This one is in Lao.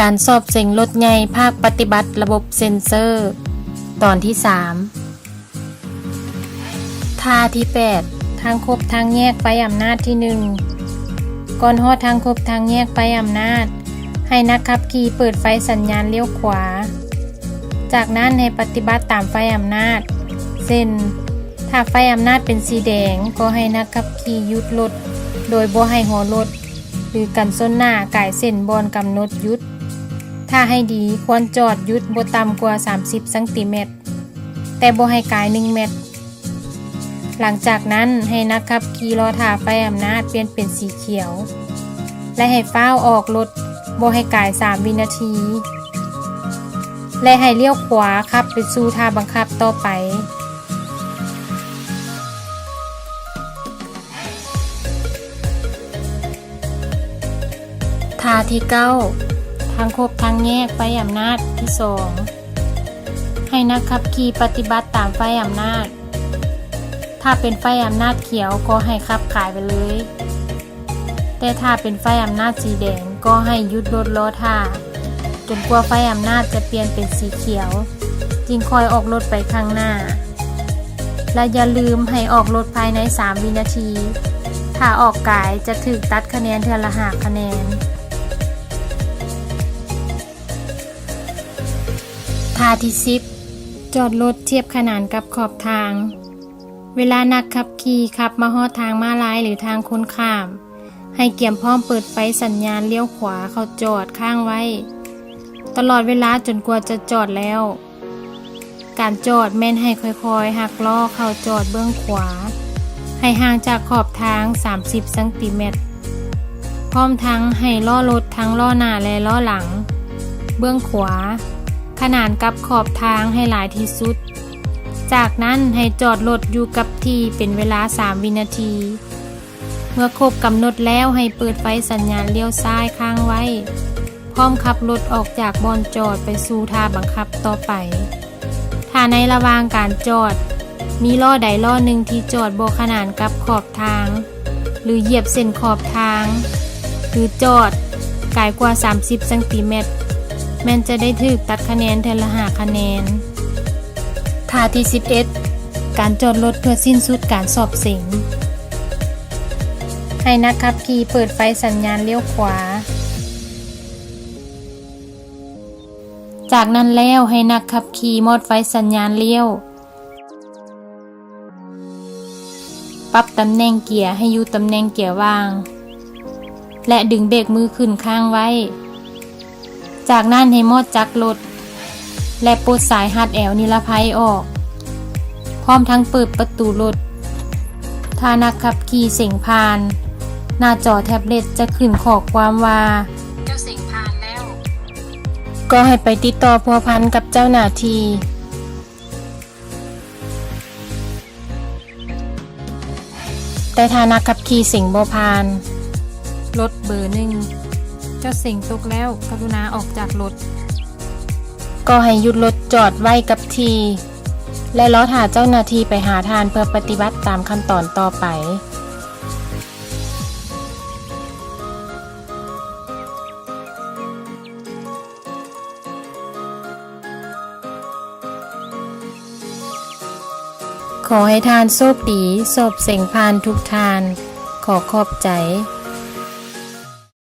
ການສອບເສັງລົດໃຫຍ່ພາກປະຕິບັດລະບົບເຊັນເຊີ ຕອນທີສາມ. ທ່າທີແປດ ທາງຄົບທາງແຍກໄຟອຳນາດທີໜຶ່ງ. ກ່ອນຮອດທາງຄົບທາງແຍກໄຟອຳນາດ, ໃຫ້ນັກຂັບຂີ່ເປີດໄຟສັນຍານລ້ຽວຂວາ. ຈາກນັ້ນໃຫ້ປະຕິບັດຕາມໄຟອຳນາດ ເຊັ່ນ ຖ້າໄຟອຳນາດເປັນສີແດງ, ກໍໃຫ້ນັກຂັບຂີ່ຢຸດລົດໂດຍບໍ່ໃຫ້ຫົວລົດ ຫຼື ກັນຊົນໜ້າກາຍເສັ້ນບ່ອນກຳນົດຢຸດ. ຖ້າໃຫ້ດີ, ຄວນຈອດຢຸດບໍ່ຕ່ຳກວ່າສາມສິບຊັງຕີແມັດ, ແຕ່ບໍ່ໃຫ້ກາຍໜຶ່ງແມັດ. ຫຼັງຈາກນັ້ນໃຫ້ນັກຂັບຂີ່ລໍຖ້າໄຟອຳນາດປ່ຽນເປັນສີຂຽວ ແລະ ໃຫ້ຟ້າວອອກລົດບໍ່ໃຫ້ກາຍສາມວິນາທີ ແລະ ໃຫ້ລ້ຽວຂວາຂັບໄປສູ່ທ່າບັງຄັບຕໍ່ໄປ. ທ່າທີເກົ້າ ທາງຄົບທາງແຍກໄຟອຳນາດທີສອງ. ໃຫ້ນັກຂັບຂີ່ປະຕິບັດຕາມໄຟອຳນາດ. ຖ້າເປັນໄຟອຳນາດຂຽວກໍໃຫ້ຂັບກາຍໄປເລີຍ, ແຕ່ຖ້າເປັນໄຟອຳນາດສີແດງກໍໃຫ້ຢຸດລົດລໍຖ້າ ຈົນກວ່າໄຟອຳນາດຈະປ່ຽນເປັນສີຂຽວ, ຈຶ່ງຄ່ອຍອອກລົດໄປຂ້າງໜ້າ. ແລະ ຢ່າລືມໃຫ້ອອກລົດພາຍໃນສາມວິນາທີ. ຖ້າອອກກາຍຈະຖືກຕັດຄະແນນເທື່ອລະຫ້າຄະແນນ. ທ່າທີສິບ ຈອດລົດທຽບຂະໜານກັບຂອບທາງ. ເວລານັກຂັບຂີ່ຂັບມາຮອດທາງມ້າລາຍ ຫຼື ທາງຄົນຂ້າມ, ໃຫ້ກຽມພ້ອມເປີດໄຟສັນຍານລ້ຽວຂວາເຂົ້າຈອດຄ້າງໄວ້ ຕະຫຼອດເວລາຈົນກວ່າຈະຈອດແລ້ວ. ການຈອດແມ່ນໃຫ້ຄ່ອຍໆຫັກລໍ້ເຂົ້າຈອດເບື້ອງຂວາ ໃຫ້ຫ່າງຈາກຂອບທາງສາມສິບຊັງຕີແມັດ, ພ້ອມທັງໃຫ້ລໍ້ລົດທັງລໍ້ໜ້າ ແລະ ລໍ້ຫຼັງ ເບື້ອງຂວາ ຂະໜານກັບຂອບທາງໃຫ້ຫຼາຍທີ່ສຸດ. ຈາກນັ້ນໃຫ້ຈອດລົດຢູ່ກັບທີ່ເປັນເວລາສາມວິນາທີ. ເມື່ອຄົບກຳນົດແລ້ວໃຫ້ເປີດໄຟສັນຍານລ້ຽວຊ້າຍຄ້າງໄວ້ ພ້ອມຂັບລົດອອກຈາກບ່ອນຈອດໄປສູ່ທ່າບັງຄັບຕໍ່ໄປ. ຖ້າໃນລະຫວ່າງການຈອດ ມີລໍ້ໃດລໍ້ໜຶ່ງທີ່ຈອດບໍ່ຂະໜານກັບຂອບທາງ ຫຼື ຢຽບເສັ້ນຂອບທາງ ຫຼື ຈອດກາຍກວ່າສາມສິບຊັງຕີແມັດ ແມ່ນຈະໄດ້ຖືກຕັດຄະແນນເທື່ອລະຫ້າຄະແນນ. ທ່າທີສິບເອັດ ການຈອດລົດເພື່ອສິ້ນສຸດການສອບເສັງ. ໃຫ້ນັກຂັບຂີ່ເປີດໄຟສັນຍານລ້ຽວຂວາ. ຈາກນັ້ນແລ້ວໃຫ້ນັກຂັບຂີ່ມອດໄຟສັນຍານລ້ຽວ. ປັບຕຳແໜ່ງເກຍໃຫ້ຢູ່ຕຳແໜ່ງເກຍຫວ່າງ ແລະ ດຶງເບກມືຂຶ້ນຄ້າງໄວ້. ຈາກນັ້ນໃຫ້ມອດຈັກລົດ ແລະ ປົດສາຍຮັດແອວນິລະໄພອອກ, ພ້ອມທັງເປີດປະຕູລົດ. ຖ້ານັກຂັບຂີ່ເສັງຜ່ານ, ໜ້າຈໍແທັບເລັດຈະຂຶ້ນຂໍ້ຄວາມວ່າ ເຈົ້າເສັງຜ່ານແລ້ວ. ກໍໃຫ້ໄປຕິດຕໍ່ພົວພັນກັບເຈົ້າໜ້າທີ່. ແຕ່ຖ້ານັກຂັບຂີ່ເສັງບໍ່ຜ່ານ, ລົດເບີໜຶ່ງ ເຈົ້າເສັງຕົກແລ້ວ, ກະລຸນາອອກຈາກລົດ. ກໍໃຫ້ຢຸດລົດຈອດໄວ້ກັບທີ່ ແລະ ລໍຖ້າເຈົ້າໜ້າທີ່ໄປຫາທ່ານເພື່ອປະຕິບັດຕາມຂັ້ນຕອນຕໍ່ໄປ. ຂໍໃຫ້ທ່ານໂຊກດີ, ສອບເສັງຜ່ານທຸກທ່ານ. ຂໍຂອບໃຈ.